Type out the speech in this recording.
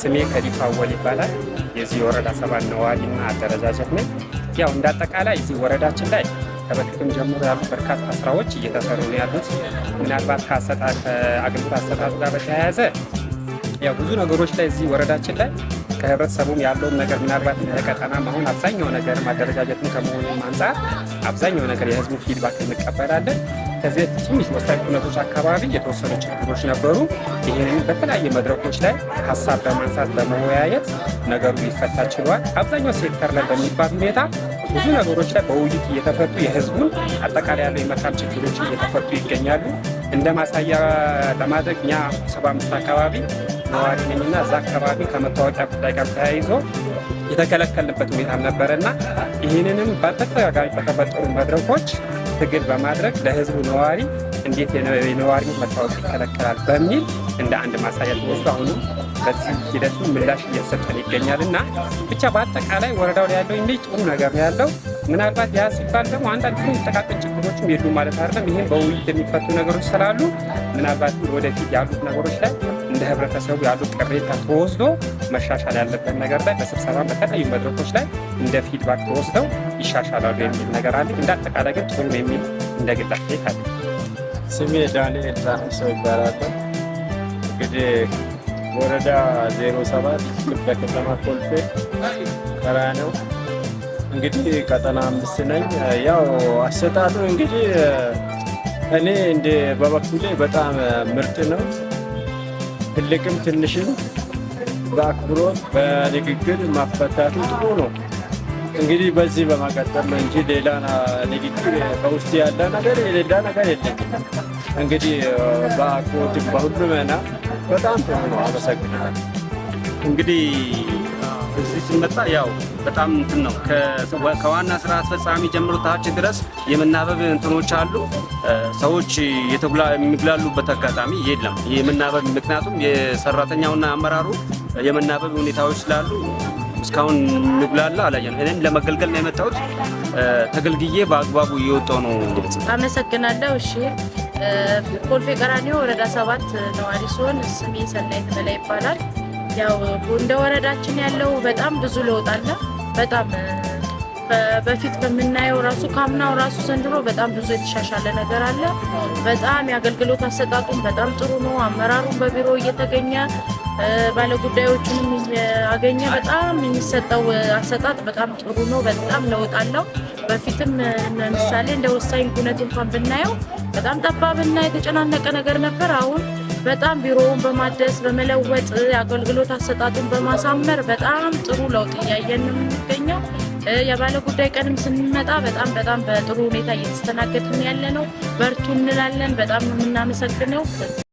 ስሜ ከሊፋ አወል ይባላል። የዚህ የወረዳ 7 ነዋሪና አደረጃጀት ነኝ። ያው እንደ አጠቃላይ እዚህ ወረዳችን ላይ ከበፊትም ጀምሮ ያሉ በርካታ ስራዎች እየተሰሩ ነው ያሉት። ምናልባት ከአገልግሎት አሰጣጡ ጋር በተያያዘ ያው ብዙ ነገሮች ላይ እዚህ ወረዳችን ላይ ከህብረተሰቡም ያለውን ነገር ምናልባት እንደ ቀጠናም አሁን አብዛኛው ነገር ማደረጃጀትም ከመሆኑም አንጻር አብዛኛው ነገር የህዝቡ feedback እንቀበላለን። ከዚህ በፊት ትንሽ ወሳኝ ኩነቶች አካባቢ የተወሰኑ ችግሮች ነበሩ። ይህንን በተለያየ መድረኮች ላይ ሀሳብ በማንሳት በመወያየት ነገሩ ሊፈታ ችሏል። አብዛኛው ሴክተር ላይ በሚባል ሁኔታ ብዙ ነገሮች ላይ በውይይት እየተፈቱ የህዝቡን አጠቃላይ ያለው የመልካም ችግሮች እየተፈቱ ይገኛሉ። እንደ ማሳያ ለማድረግ እኛ 75 አካባቢ ነዋሪ ነኝና እዛ አካባቢ ከመታወቂያ ጉዳይ ጋር ተያይዞ የተከለከልንበት ሁኔታም ነበረና ይህንንም በተደጋጋሚ በተፈጠሩ መድረኮች ትግል በማድረግ ለህዝቡ ነዋሪ እንዴት የነዋሪነት መታወቂያ ይከለከላል በሚል እንደ አንድ ማሳያ ተወስዶ አሁንም በዚህ ሂደቱ ምላሽ እየተሰጠን ይገኛል እና ብቻ በአጠቃላይ ወረዳው ላይ ያለው image ጥሩ ነገር ነው ያለው። ምናልባት ያ ሲባል ደግሞ አንዳንድ ጥቃቅን ችግሮችም የሉም ማለት አይደለም። ይህም በውይይት የሚፈቱ ነገሮች ስላሉ ምናልባት ወደፊት ያሉት ነገሮች ላይ እንደ ህብረተሰቡ ያሉ ቅሬታ ተወስዶ መሻሻል ያለበት ነገር ላይ በስብሰባ በተለያዩ መድረኮች ላይ እንደ feedback ተወስደው ይሻሻላሉ የሚል ነገር አለ። እንደ አጠቃላይ ግን ጥሩ ነው የሚል እንደ ግል አስተያየት አለ። ስሜ ዳንኤል ጣፊሶ ይባላል። እንግዲህ ወረዳ 07 ክፍለ ከተማ ኮልፌ ቀራኒዮ እንግዲህ ቀጠና 5 ነኝ። ያው አሰጣጡ እንግዲህ እኔ እንደ በበኩሌ በጣም ምርጥ ነው። ትልቅም ትንሽም በአክብሮት በንግግር ማፈታቱ ጥሩ ነው። እንግዲህ በዚህ በመቀጠል ነው እንጂ ሌላ ንግግር በውስጥ ያለ ነገር የሌላ ነገር የለኝም። እንግዲህ በአክብሮት በሁሉም ና በጣም ጥሩ ነው። አመሰግናለሁ። እንግዲህ እዚህ ስንመጣ ያው በጣም እንትን ነው፣ ከዋና ስራ አስፈጻሚ ጀምሮ ታች ድረስ የመናበብ እንትኖች አሉ። ሰዎች የሚጉላሉበት አጋጣሚ የለም። የመናበብ ምክንያቱም የሰራተኛውና አመራሩ የመናበብ ሁኔታዎች ስላሉ እስካሁን የሚጉላላ አላየንም። እኔም ለመገልገል ነው የመጣሁት። ተገልግዬ በአግባቡ እየወጣሁ ነው። አመሰግናለሁ። እሺ፣ ኮልፌ ቀራኒዮ ወረዳ 7 ነዋሪ ሲሆን ስሜ ሰናይት በላይ ይባላል። ያው እንደ ወረዳችን ያለው በጣም ብዙ ለውጥ አለ። በጣም በፊት ከምናየው ራሱ ካምናው ራሱ ዘንድሮ በጣም ብዙ የተሻሻለ ነገር አለ። በጣም የአገልግሎት አሰጣጡም በጣም ጥሩ ነው። አመራሩም በቢሮ እየተገኘ ባለጉዳዮቹንም እያገኘ በጣም የሚሰጠው አሰጣጥ በጣም ጥሩ ነው። በጣም ለውጥ አለው። በፊትም ለምሳሌ እንደ ወሳኝ ኩነት እንኳን ብናየው በጣም ጠባብና የተጨናነቀ ነገር ነበር። አሁን በጣም ቢሮውን በማደስ በመለወጥ የአገልግሎት አሰጣጡን በማሳመር በጣም ጥሩ ለውጥ እያየን ነው የምንገኘው። የባለ ጉዳይ ቀንም ስንመጣ በጣም በጣም በጥሩ ሁኔታ እየተስተናገድን ያለ ነው። በርቱ እንላለን። በጣም ነው የምናመሰግነው።